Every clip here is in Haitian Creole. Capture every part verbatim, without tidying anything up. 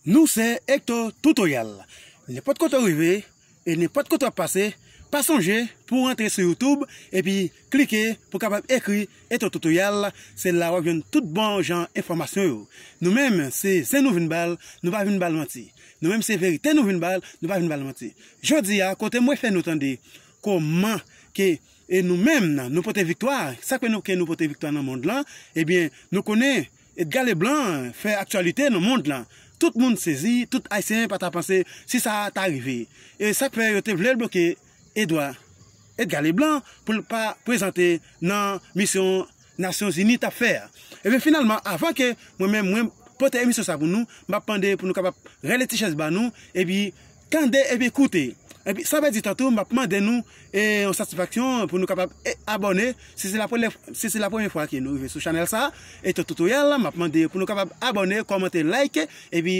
Nou se Hector Tutorial. Nenpòt kote w rive e nenpòt kote w ap pase, pa sonje pou w rantre sou YouTube epi klike pou w kapab ekri Hector Tutorial. Se la w ap jwenn tout bon jan enfòmasyon yo. Nou menm, se zen nou vin ba l, nou pa vin ba l manti. Nou menm, se verite nou vin ba l, nou pa vin ba l manti. Jodi a, kote mwen fè nou tande kòman ke e nou menm, nou pote viktwa. Sa k fè nou ke nou pote viktwa nan mond lan? Ebyen, nou konnen Edgar Leblanc fè aktyalite nan mond lan. Tout moun sezi, tout Ayisyen pa ta panse si sa ta rive. E sa k fè yo te vle l bloke Edwa, Edgar Leblanc pou l pa prezante nan misyon Nasyonzini t ap fè a. Ebyen, finalman, avan ke mwen menm mwen pote emisyon sa pou nou, m ap mande pou nou kapab rele ti chèz ba nou, epi tande epi koute. Epi, san pèdi tan tou, m ap mande nou e, yon satisfaksyon pou nou kapab e, abòne. Si se la premyè, si se la premyè fwa ke nou rive sou chanèl sa, Hector Tutorial, m ap mande pou nou kapab abòne, kòmante, like, epi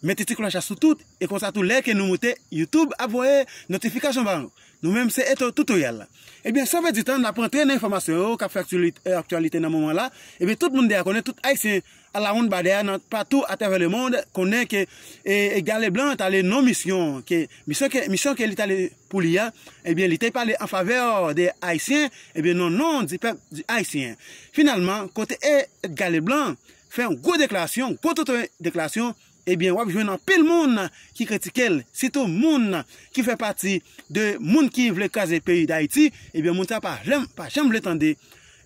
mete ti klòch la sou tout, e konsa tou lè ke nou moute, YouTube ap voye notifikasyon ba nou. Nou menm se Hector Tutorial. Ebyen, san pèdi tan, n ap rantre nan enfòmasyon yo k ap fè aktyali-, e, aktyalite nan moman la. Ebyen, tout moun deja konnen, tout Ayisyen alawonn badè a nan patou atravè lemonn konnen ke e, Edgar Leblanc t ale nan misyon, ke misyon ke, misyon ke li t ale pou li a, ebyen, li te pale an favè de Ayisyen, ebyen, nan non di pèp di Ayisyen. Finalman, kote e, Edgar Leblanc fè yon gwo deklarasyon, gwo toto deklarasyon, ebyen, w ap jwenn anpil moun ki kritike l, sitou moun ki fè pati de moun ki vle kraze peyi Dayiti, ebyen, moun sa pa janm, pa janm vle tande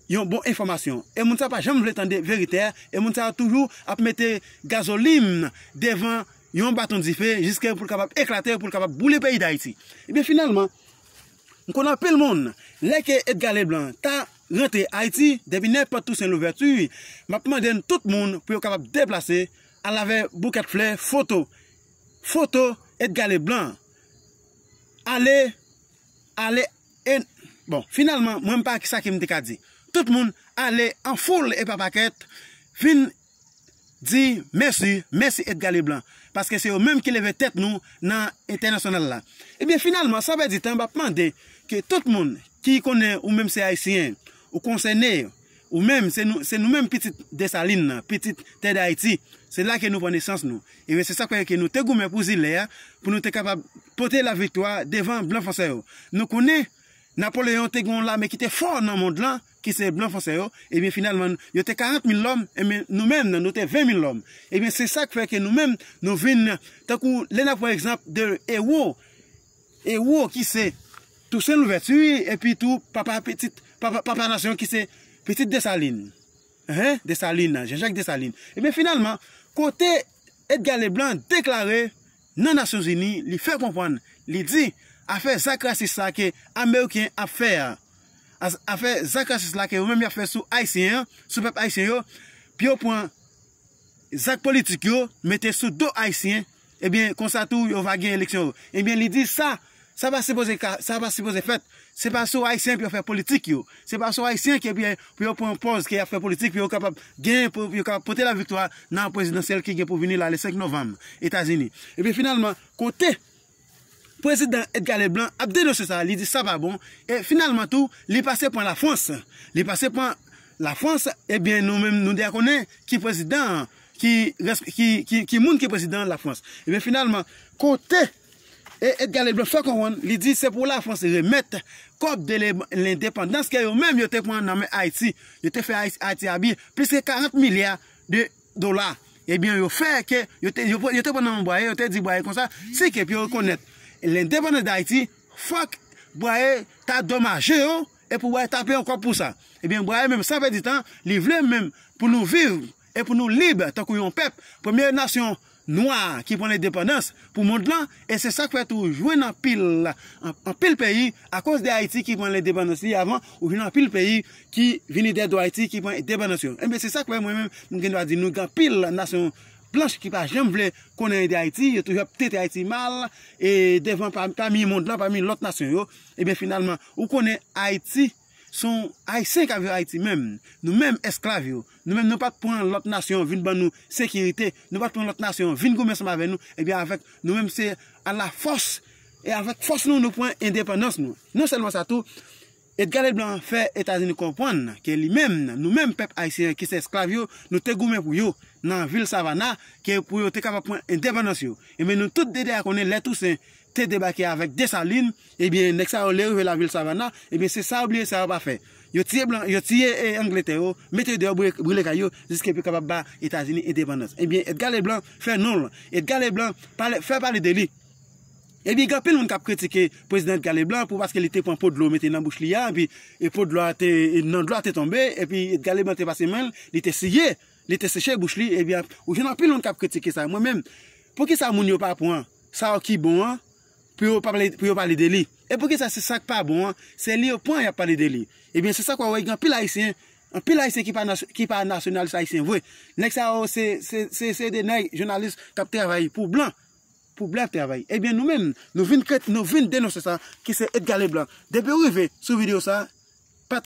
yon bon enfòmasyon. E moun sa pa janm vle tande verite a, e moun sa toujou ap mete gazolin devan yon baton dife jiske pou l kapab eklate, pou l kapab boule peyi Dayiti. Ebyen, finalman, m konnen anpil moun, lè ke Edgar Leblanc ta rantre Ayiti, depi nenpòt Toussaint Louverture, m ap mande n tout moun pou yo kapab deplase al avè boukèt flè, foto. Foto Edgar Leblanc. Ale, ale, e, bon, finalman, mwen m pa ki sa ke m te ka di. Tout moun ale an foul e pa pakèt, vin di mèsi, mèsi Edgar Leblanc, paske se yo menm ki leve tèt nou nan entènasyonal la. Ebyen, finalman, san pèdi tan, m ap mande ke tout moun ki konnen ou menm se Ayisyen, ou konsène, ou menm, se nou, se nou menm pitit Desalin nan, pitit tè Dayiti. Se la ke nou pran nesans nou. Ebyen, se sa k fè ke nou te goumen pou zile a, pou nou te kapab pote laviktwa devan blan fransè yo. Nou konnen Napoleyon te gen yon lame ki te fò nan mond lan, ki se blan fransè yo. Ebyen, finalman, yo te karant mil lòm, ebyen, nou menm, nou te ven mil lòm. Ebyen, se sa k fè ke nou menm, nou vin, tankou, lè n ap pran egzanp de ewo, ewo ki se Toussaint Louverture, epi tou papa pitit, papa, papa nasyon ki se pitit Desalin. Hein? Desalin, Jean-Jacques Dessalines. Ebyen, finalman, kote Edgar Leblanc deklare nan Nasyonzini, li fè konprann, li di, afè zak rasis la ke Ameriken ap fè a, as-, afè zak rasis la ke yo menm y ap fè sou Ayisyen an, sou pèp ayisyen yo, pou yo pran zak politik yo, mete sou do Ayisyen, ebyen, konsa tou, yo va gen eleksyon yo. Ebyen, li di sa, sa pa sipoze ka, sa pa sipoze fèt. Se pa sou Ayisyen pou yo fè politik yo. Se pa sou Ayisyen ke pou, pou yo pran pòz ke y ap fè politik, pou yo kapab genyen, pou yo kapab pote laviktwa nan prezidansyèl ki gen pou vini la, le senk novanm, Etazini. Ebyen, finalman, kote Prezidan Edgar Leblanc ap denonse sa, li di sa pa bon. E finalman tou, li pase pran Lafrans. Li pase pran Lafrans, ebyen, nou menm, nou deja konnen ki prezidan, ki rès-, ki, ki, ki moun ki prezidan Lafrans. Ebyen, finalman, kote e Edgar Leblanc fè konprann, li di se pou Lafrans remèt kòb de le-, lendepandans ke yo menm yo te pran nan men Ayiti. Yo te fè Ayiti, Ayiti abye plis ke karant milya de dola. Ebyen, yo fè ke, yo te, yo, yo te pran nan men Bwaye, yo te di Bwaye konsa, si ke pou yo rekonèt lendepandans Dayiti, fòk Bwaye ta domaje yo, e pou Bwaye ta peye yon kòb pou sa. Ebyen, Bwaye menm, san pèdi tan, li vle menm pou nou viv e pou nou lib tankou yon pèp. Premye nasyon nwa ki pran lendepandans pou mond lan, e se sa k fè tou jwenn anpil, an-, anpil peyi, akoz de Ayiti ki pran lendepandans li avan, ou jwenn anpil peyi ki vini dèyè do Ayiti ki pran endepandans yo. Ebyen, se sa k fè mwen menm, m gen dwa di nou gen anpil nasyon blanch ki pa janm vle konnen de Ayiti, yo toujou ap trete Ayiti mal, e devan pa-, pami mond lan, pami lòt nasyon yo. Ebyen, finalman, ou konnen Ayiti, se yon Ayisyen k ap viv Ayiti menm. Nou menm esklav yo. Nou menm, nou pa t pran lòt nasyon vin ban nou sekirite. Nou pa t pran lòt nasyon vin goumen ansanm avè nou. Ebyen, avèk nou menm, se a la fòs. E avèk fòs nou, nou pran endepandans nou. Non sèlman sa tou, Edgar Leblanc fè Etazini konprann ke li menm, nou menm pèp ayisyen ki se esklav yo, nou te goumen pou yo nan vil Savannah, ke pou yo te kapab pran endepandans yo. Ebyen nou tout deja konnen lè Tousen te debake avèk Desalin, ebyen nèg sa yo lè rive lavil Savannah, ebyen se sa yo bliye sa yo pa fè. Yo tiye blan, yo tiye e, Angletè yo, mete yo deyò, brile kay yo, jiske pou yo kapab ba Etazini endepandans. Ebyen Edgar Leblanc fè non l. Edgar Leblanc pale, fè pale de li. Ebyen gen anpil moun k ap kritike prezidan Edgar Leblanc pou paske li te pran po dlo mete nan bouch li a, epi e po dlo a te, e nan dlo a te tonbe, epi Edgar Leblanc te pase men l, li te siye, li te seche bouch li, ebyen ou jwenn anpil moun k ap kritike sa. Mwen menm, poukisa moun yo pa pran sa yo ki bon an pou yo pale, pou yo pale de li? E poukisa se sa k pa bon an, se li yo pran y ap pale de li? Ebyen se sa k wè gen anpil ayisyen, anpil ayisyen ki pa, ki pa nasyonalis ayisyen vre. Nèg sa yo se, se, se, se de nèg jounalis k ap travay pou blan, pou blan ap travay. Ebyen nou menm, nou vin kret, nou vin denonse sa, ki se Edgar Leblanc. Depi w rive sou videyo sa,